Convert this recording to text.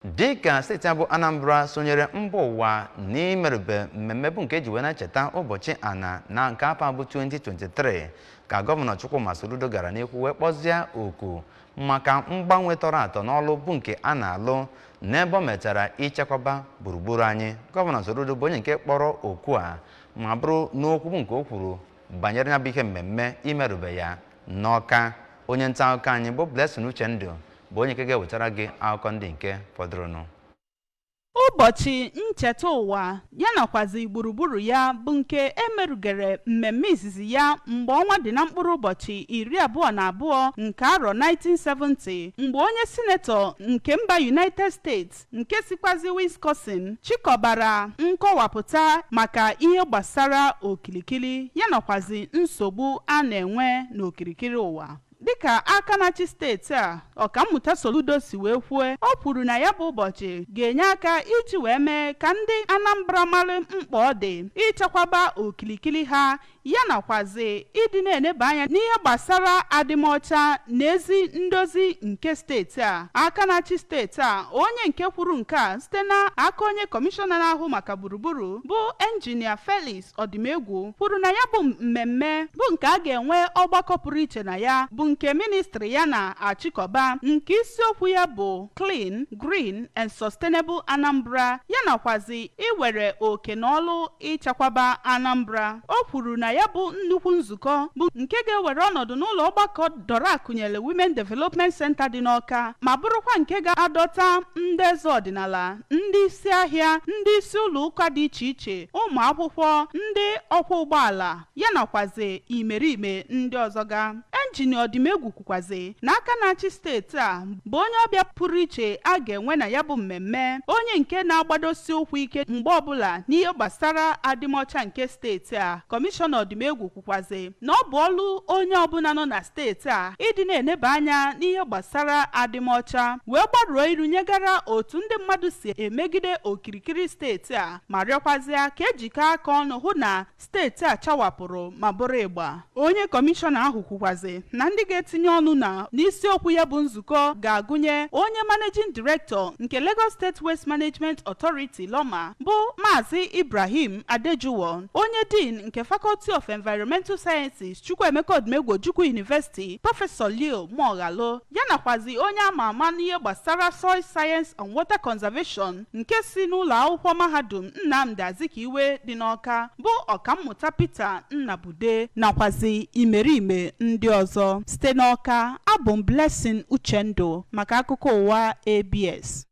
Dịka steeti a bụ Anambra sonyere mba ụwa n'imerube mmemme bụ nke eji wee na-echeta ụbọchị ana na nke afọ a bụ 2023, ka Gọvanọ Chukwuma Soludo gara n'ihu wee kpọzie oku maka mgbanwe tọrọ atọ n'ọlụ bụ nke a na-alụ n'ebe o metara ichekwaba gburugburu anyị. Gọvanọ Soludo bụ onye nke kpọrọ oku a ma bụrụ n'okwu bụ nke o kwuru banyere ya bụ ihe mmemme imerube ya n'Ọka. Onye nta akụkọ anyị bụ Blessing Uchendu bụ onye nke ga-ewetara gị akụkọ ndị nke fọdụrụnụ. Ụbọchị ncheta ụwa ya nakwazi gburugburu ya bụ nke emerugere mmemme izizi ya mgbe ọnwa dị na mkpụrụ ụbọchị 22 nke arọ 1970, mgbe onye sinetọ nke mba United States nke sikwazi Wisconsin chịkọbara nkọwapụta maka ihe gbasara okilikili ya nakwazi nsogbu a na-enwe n'okirikiri ụwa. Dịka aka na-achị steeti a, Ọkammụta Soludo, si wee kwue, o kwuru na ya bụ ụbọchị ga-enye aka iji wee mee ka ndị Anambra mara mkpa ọ dị ichekwaba okilikili ha, ya nakwazi ịdị na-eneba anya n'ihe gbasara adịmọcha na ezi ndozi nke steeti a. Aka na-achị steeti a, onye nke kwuru nke a site n'aka onye kọmishọna na-ahụ maka gburugburu bụ Enjinia Felix Ọdịmegwu, kwuru na ya bụ mmemme bụ nke a ga-enwe ọgbakọ pụrụ iche na ya, bụ nke ministri ya na-achịkọba, nke isiokwu ya bụ "Clean, Green and Sustainable Anambra", ya nakwazi iwere oke n'ọlụ ịchekwaba Anambra. O kwuru na ya bụ nnukwu nzukọ bụ nke ga-ewere ọnọdụ n'ụlọ ọgbakọ Dora Akunyili Women Development Center dị n'Ọka, ma bụrụkwa nke ga-adọta ndị eze ọdịnala, ndị isi ahịa, ndị isi ụlọ ụka dị iche iche, ụmụ akwụkwọ, ndị ọkwọ ụgbọala, ya nakwazi imerime ndị ọzọ ga. Enjinia Ọdịmegwu kwukwazi na aka na-achị steeti a bụ onye ọbịa pụrụ iche a ga-enwe na ya bụ mmemme, onye nke na-agbadosi ụkwụ ike mgbe ọbụla n'ihe gbasara adịmọcha nke steeti a. Kọmishọna Ọdịmegwu kwukwazi na ọ bụ ọlụ onye ọbụla nọ na steeti a ịdị na-eneba anya n'ihe gbasara adịmọcha, wee gbaruo iru nyegara otu ndị mmadụ si emegide okirikiri steeti a, ma rịọkwazịa ka ejikọ aka ọnụ hụ na steeti a chawapụrụ ma bụrụ ịgba. Onye kọmishọna ahụ kwukwazi na ndị ga-etinye ọnụ na n'isiokwu ya bụ nzukọ ga-agụnye onye managing director nke Lagos State Waste Management Authority, LAWMA, bụ Maazị Ibrahim Adejuwon, onye dean nke Faculty of Environmental Sciences, Chukwuemeka Odumegwu Ojukwu University, Prọfesọ Leo Moghalu, ya nakwazi onye ama ama n'ihe gbasara soil science and water conservation nke si n'ụlọ akwụkwọ mahadum Nnamdi Azikiwe dị n'Ọka, bụ Ọkammụta Peter Nnabude, nakwazi imerime ndị ọzọ. Site n'Ọka, abụ m Blessing Uchendu maka akụkọ ụwa ABS.